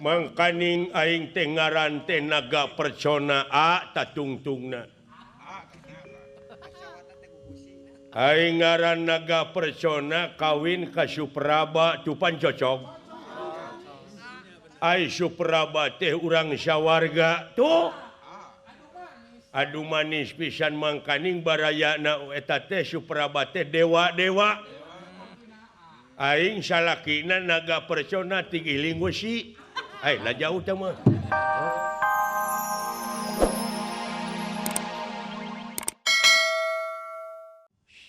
Mangkaning aing teh ngaran teh naga percona a tatungtungna. Aing ngaran naga percona kawin ka Supraba tupan cocok. Ai Supraba teh urang sawarga tuh. Aduh manis pisan mangkaning barayana eta teh Supraba teh dewa-dewa. Aing salakina naga percona tigiling wesi. Eh, lah jauh teh mah.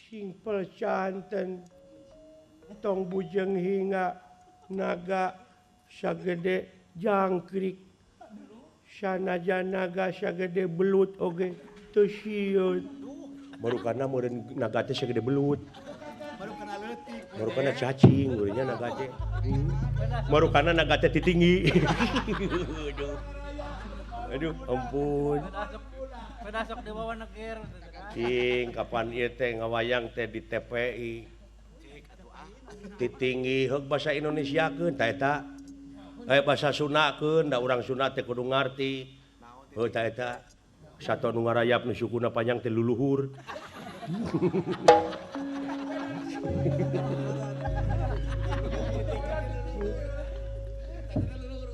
Simpel canten tong bujeng hingga naga sagede jangkrik. Sanajan naga sagede belut oge teu sieun. Baru kana meureun naga teh sagede belut. Baru kana cacing geunya naga teh. Baru kana naga teh titinggi. Aduh. Aduh, ampun. Penasok dibawa negir. Cing, kapan ieu teh ngawayang teh di TPI. Titinggi heug basa Indonesiakeun ta eta. Basa Sundakeun da urang Sunda teh kudu ngarti. Heuh ta eta. Sato nu ngarayap nu sukuna panjang teh luluhur.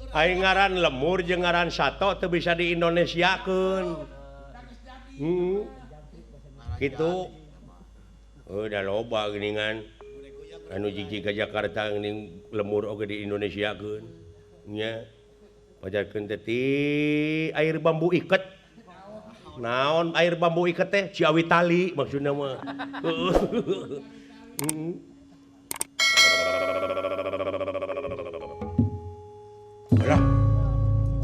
Aing ngaran lemur jeung ngaran sato teu bisa di Indonesiakeun. Kitu. Heuh da loba geuningan. Anu jiji ka Jakarta geuning lemur oge di Indonesiakeun. Nya. Pajarkeun teh ti air bambu iket. Naon air bambu iket teh? Ciawi tali maksudna mah. Alah.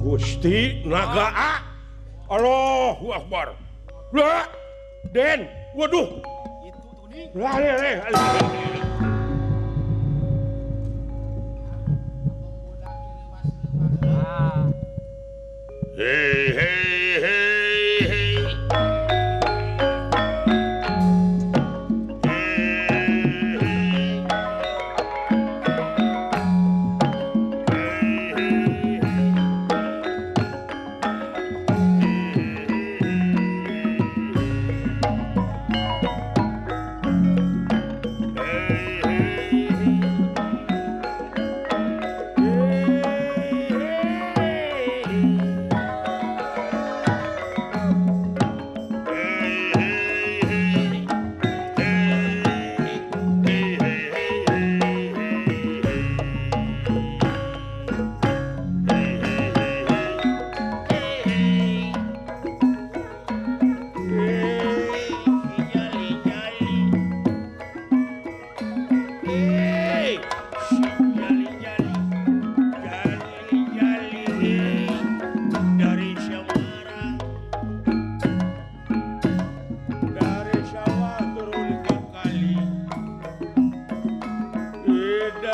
Gusti naga A. Allahu Akbar. Lah, Den, waduh. Lah, lah, lah. Hey, hey, hey, hey.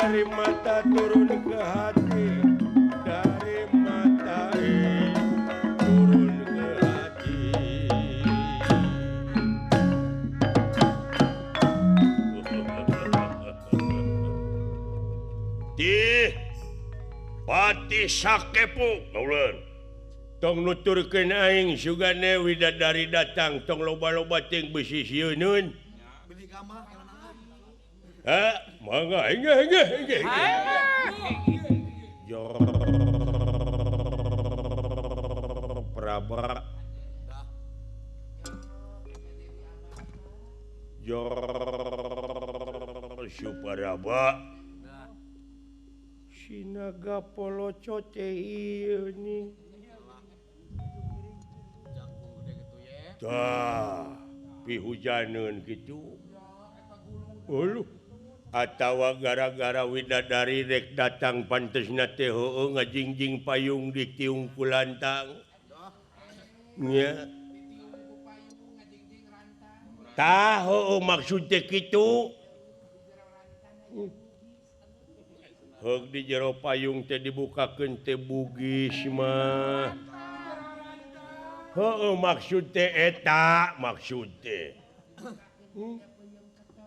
Dari mata turun ke hati, dari mata turun ke hati. Di pati sakepu, kauleun. Tong nuturkeun aing sugane widadari datang, tong loba-loba ting besi sieuneun. Ha, mangga engge engge engge. Yo Praba. Yo Supraba. Sinaga poloco teh ieu ning. Tah, pihujaneun kitu. Uluh. Atawa gara-gara widadari rek datang pantesna teh heueuh ngajingjing payung di tiung kulantang. Nya. Tah heueuh maksud teh kitu. Heug di jero payung teh dibukakeun teh bugis mah. Heueuh maksud teh eta maksud teh.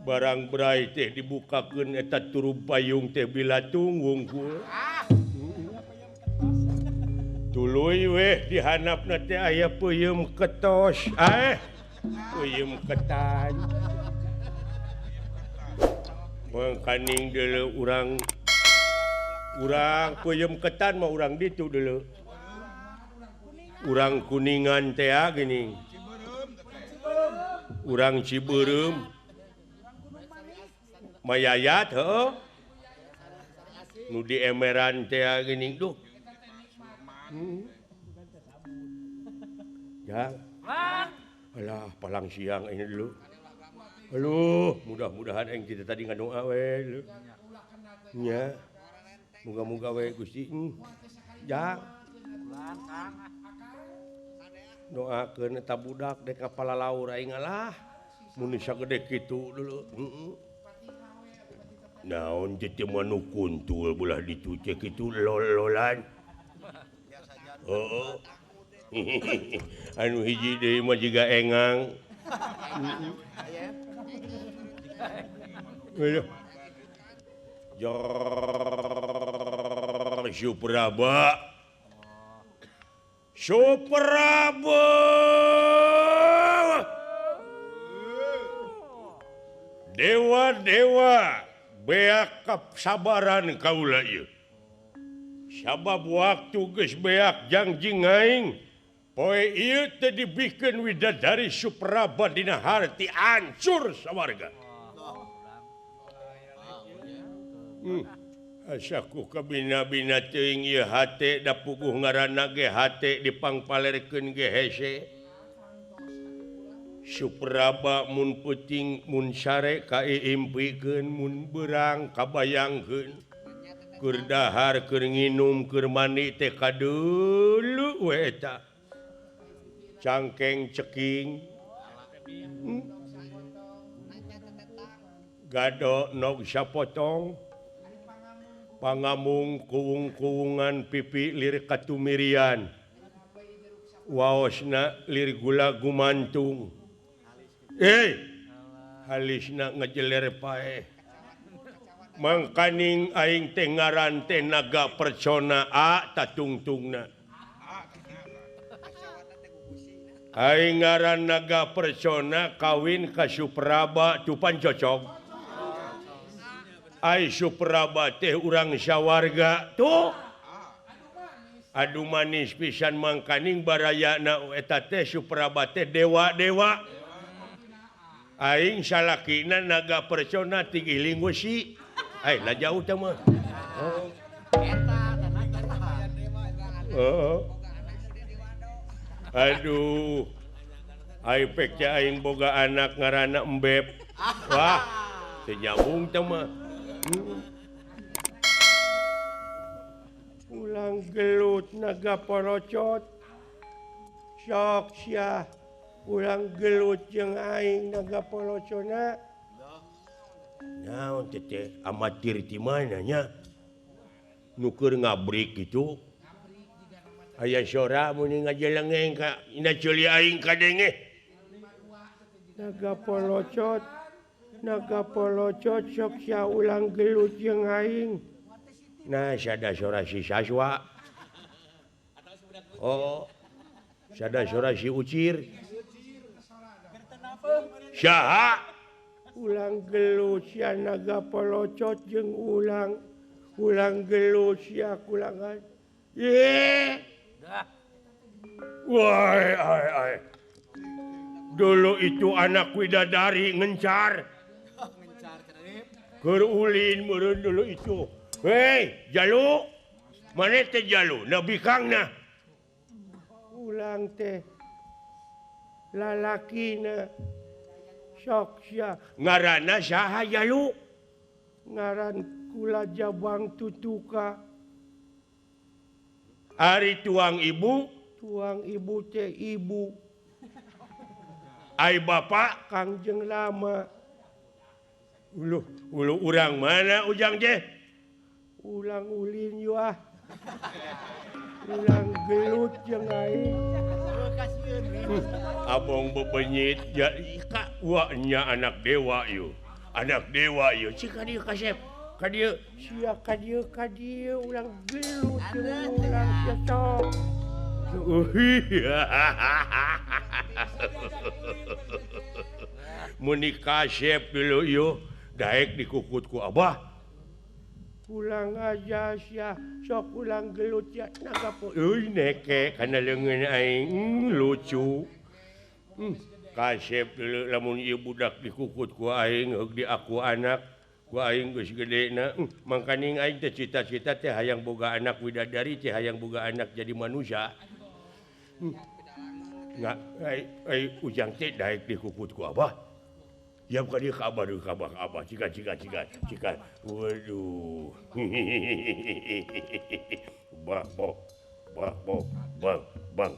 Barang berai teh dibukakeun eta turub payung teh bilatung wungkul. Tuluy weh dihanapna teh aya peuyeum ketos. Peuyeum ketan. Mangkaning deuleu urang peuyeum ketan mah urang ditu deuleu. Urang Kuningan teh geuning. Urang Cibeureum. Mayayat heuh. Nu di emeran teh geuning duh. Ya. Alah, palang siang ini dulu. Aduh, mudah-mudahan yang kita tadi ngadoa we. Nya. Muga-muga we Gusti. Ya. Doakeun eta budak dek ka palalaur aing alah. Mun sagede kitu dulu. Heeh. Naon teh mah nu kuntul belah ditu teh kitu lol-lolan. Heeh. Anu hiji deui mah jiga engang. Jor Supraba. Supraba. Dewa-dewa beak kasabaran kaula ieu. Sabab waktu geus beak jangjing aing. Poe ieu teh dibikeun widadari Supraba dina harti hancur sawarga. Asa ku kabina-bina teuing ieu hate da puguh ngaranna ge hate dipangpalerkeun ge hese. Supraba mun peuting mun sare kaiimpikeun mun beurang kabayangkeun. Keur dahar keur nginum keur mandi teh kadeuleu we eta. Cangkeng ceking gado nog sapotong pangamung kuwung-kuwungan pipi lir katumirian waosna lir gula gumantung halisna ngejeler paeh mangkaning aing teh ngaran teh naga percona a tatungtungna. Aing ngaran naga persona kawin ka Supraba tupan cocok. Ai Supraba teh urang sawarga tuh. Aduh manis pisan mangkaning barayana eta teh Supraba teh dewa-dewa. Aing salakina naga persona tigiling wesi. Ai lah jauh teh mah. Heeh. Aduh, ai pek teh aing boga anak ngaranna Embeb. Wah, teu nyambung teh mah. Ulang gelut naga porocot. Sok sia, ulang gelut jeung aing naga porocona. Naon teh amatir ti mana nya? Nu keur ngabrik kitu. Aya sora mun ngajelengeng ka ina ceuli aing kadenge. Naga polocot sok sia ulang gelut jeung aing. Nah, sada sora si Saswa. Oh. Sada sora si Ucir. Saha? Ulang gelut sia naga polocot jeung ulang gelut sia kulangan. Ye. Wah, ai, ai. Dulu itu anak widadari ngencar. Keur ulin meureun dulu itu. Hei, Jalu. Mana teh Jalu? Nabi Kangna. Ulang teh lalakina sok sia. Ngaranna saha Jalu? Ngaran kula Jabang Tutuka. Ari tuang ibu teh ibu. Ai bapak Kangjeng Lama. Uluh, ulu urang mana ujang teh? Ulang ulin yu ah. Ulang gelut jeung aing. Abong bebenyit ya ka nya anak dewa yu. Anak dewa yu. Cik ka dieu kasep. Ka dieu sia ka dieu ulang gelut jeung ulang sia sok. Muni kasep dulu yuk daek dikukut ku abah. Pulang aja sia, sok pulang gelut ya nangkap. Euy neke kana leungeun aing lucu. Kasep dulu lamun ieu budak dikukut ku aing heug di aku anak, ku aing geus gedena. Mangkaning aing teh cita-cita teh hayang boga anak widadari teh hayang boga anak jadi manusia. Nggak, ai ujang teh daek dikukut ku abah. Ya bukan dia kabar, kabar, kabar, cika, cika, cika, cika. Waduh, bang, bang, bang, bang, bang.